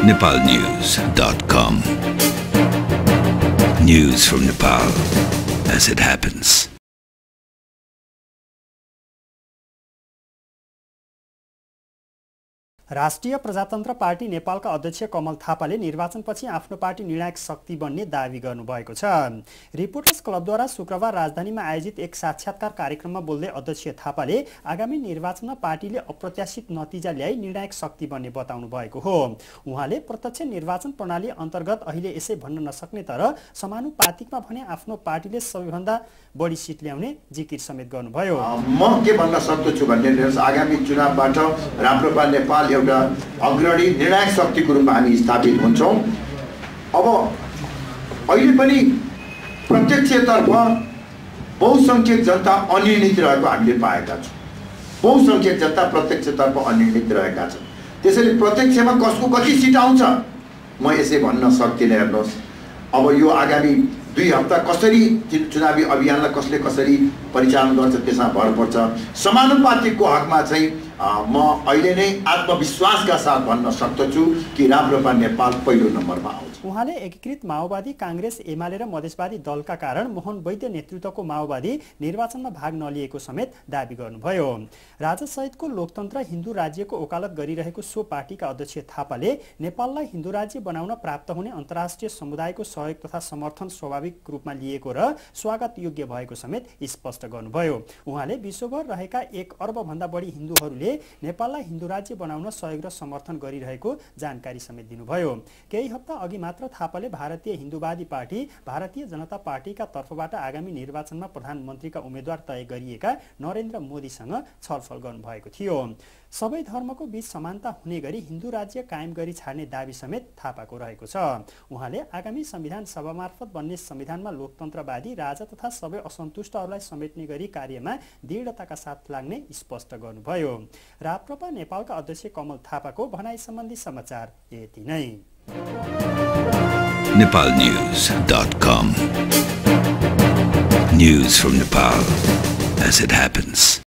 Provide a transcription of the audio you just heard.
nepalnews.com. News from Nepal as it happens. राष्ट्रिय प्रजातन्त्र party नेपालका अध्यक्ष कमल थापाले निर्वाचनपछि आफ्नो पार्टी निर्णायक शक्ति बन्ने दावी गर्नुभएको छ। रिपोर्टर्स क्लबद्वारा शुक्रबार राजधानीमा आयोजित एक साक्षात्कार कार्यक्रममा बोल्दै अध्यक्ष थापाले आगामी निर्वाचनमा पार्टीले अप्रत्याशित नतिजा ल्याई निर्णायक शक्ति बन्ने बताउनु भएको हो। उहाँले प्रत्यक्ष निर्वाचन प्रणाली अन्तर्गत अहिले यसै भन्न नसक्ने तर समानुपातिकमा भने आफ्नो पार्टीले सबैभन्दा बढी सिट ल्याउने जिकिर समेत गर्नुभयो। म के भन्न सक्दछु भन्ने आगामी चुनावबाट राप्रपा नेपाल एउटा अग्रणी निर्णायक शक्तिको रूपमा हामी स्थापित हुन्छौँ। अब अहिले पनि प्रत्यक्षतर्फ बहुसङ्ख्यक जनता अनिर्णित रहेको हामीले पाएका छौँ। बहुसङ्ख्यक जनता प्रत्यक्षतर्फ अनिर्णित रहेका छन्। त्यसैले प्रत्यक्षमा कसको कति सिट आउँछ म यसै भन्न सक्दिनँ। हेर्नुहोस्, अब यो आगामी 2 हप्ता कसरी चुनावी अभियानलाई कसले कसरी परिचालन गर्छ त्यसमा भर पर्छ। समानुपातिकको हकमा चाहिँ म अहिले नै आत्मविश्वासका साथ भन्न सक्दछु कि राप्रपा नेपाल पहिलो नम्बरमा आउँछ। उहाँले एकीकृत माओवादी, कांग्रेस, एमाले र मधेसवादी दलका कारण मोहन वैद्य नेतृत्वको माओवादी निर्वाचनमा भाग नलिएको समेत दावी गर्नुभयो। राजासहितको लोकतन्त्र हिन्दू राज्यको ओकालत गरिरहेको सो पार्टीका अध्यक्ष थापाले नेपाललाई हिन्दू राज्य बनाउन प्राप्त हुने अन्तर्राष्ट्रिय समुदायको सहयोग तथा समर्थन स्वाभाविक रूपमा लिएको र स्वागत योग्य भएको समेत स्पष्ट गर्नुभयो। उहाँले विश्वभर रहेका 1 अर्ब भन्दा बढी हिन्दूहरूले नेपाललाई हिन्दू राज्य बनाउन सहयोग र समर्थन गरिरहेको जानकारी समेत दिनुभयो। केही हप्ता अघि मात्र थापाले भारतीय हिन्दूवादी पार्टी भारतीय जनता पार्टीका तर्फबाट आगामी निर्वाचनमा प्रधानमन्त्रीका उम्मेद्वार तय गरिएका नरेन्द्र मोदीसँग छलफल गर्नुभएको थियो। सबै धर्मको बीच समानता हुने गरी हिन्दू राज्य कायम गरी छाड्ने दावी समेत थापाको रहेको छ। उहाँले आगामी संविधान सभा मार्फत बन्ने संविधानमा लोकतन्त्रवादी राजा तथा सबै असन्तुष्टहरूलाई समेट्ने गरी कार्यमा दृढताका साथ लाग्ने स्पष्ट गर्नुभयो। राप्रपा नेपालका अध्यक्ष कमल थापाको भनाइ सम्बन्धी समाचार यति नै। nepalnews.com. News from Nepal as it happens.